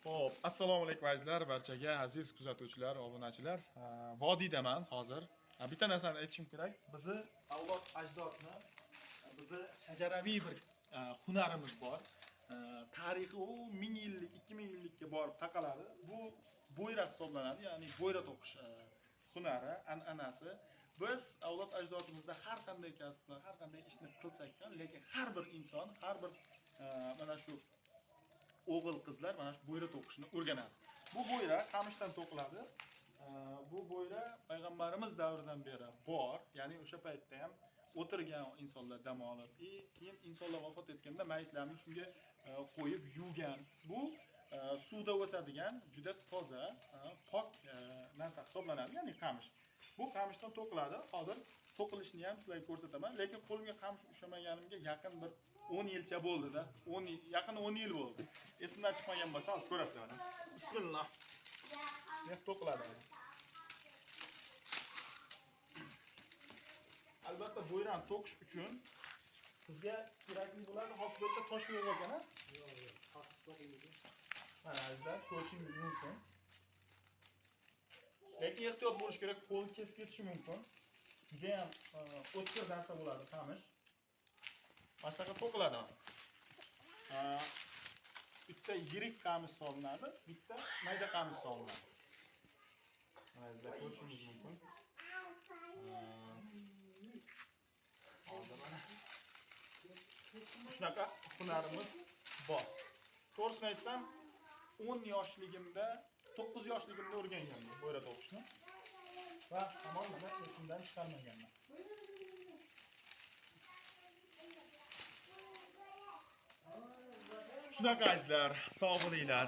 Xo'p, assalomu alaykum azizlar, barchaga aziz kuzatuvchilar, obunachilar. Vodiydaman hozir. Bitta narsani aytishim kerak. Bizni avlod ajdodni, bizni shajaraviy bir hunarimiz bor. Tarixi u 1000 yillik, 2000 yillikka borib taqaladi. Bu bo'yra hisoblanadi, ya'ni bo'yra to'qish hunari, an'anasi. Biz avlod ajdodimizda har qanday kasbni, har qanday ishni qilsak ham, lekin har bir inson, har bir mana shu o'g'il qizlar mana shu bo'yra to'qishni o'rganadi. Bu bo'yra qamishdan to'qiladi. Bu bo'yra payg'ambarimiz davridan beri bor, ya'ni o'sha paytda ham o'tirgan insonlar dam olib, keyin insonlar vafot etganda mayitlarni shunga qo'yib yuvgan. Bu suvda o'sadigan juda toza, pok narsa hisoblanadi, ya'ni qamish. Bu qamishdan to'qiladi. Hozir to'qilishini ham sizlarga ko'rsataman, lekin qo'limga qamish ushlamaganimga yaqin bir 10 yilcha bo'ldi-da. 10 yil, yaqin 10 yil bo'ldi. Esimdan chiqmagan bo'lsa, hozir ko'rasizlar mana. Bismillah. Ne to'qiladi. Albatta bo'yrani to'qish uchun bizga kerakli bo'ladi. Hozir bu yerda tosh yo'q ekan-a? Yo'q, yo'q. Tosh yo'q. Mana azizlar, ko'rishingiz mumkin. Lekin ehtiyot bo'lish kerak, qo'l kesib ketishi mumkin. Juda ham o'tkir narsa bo'ladi qamish. Mana shunaqa to'qiladi. Bitta yirik qamish solinadi, bitta mayda qamish solinadi. Mana azizlar, ko'rishingiz mumkin. Hozir mana shunaqa hunarimiz bor. To'g'risini aytsam, 10 yoshligimda, 9 yoshligimda o'rganganman bo'yra to'qishni va hamon mana esimdan chiqarmaganman. Shunaqa azizlar, sog' bo'linglar.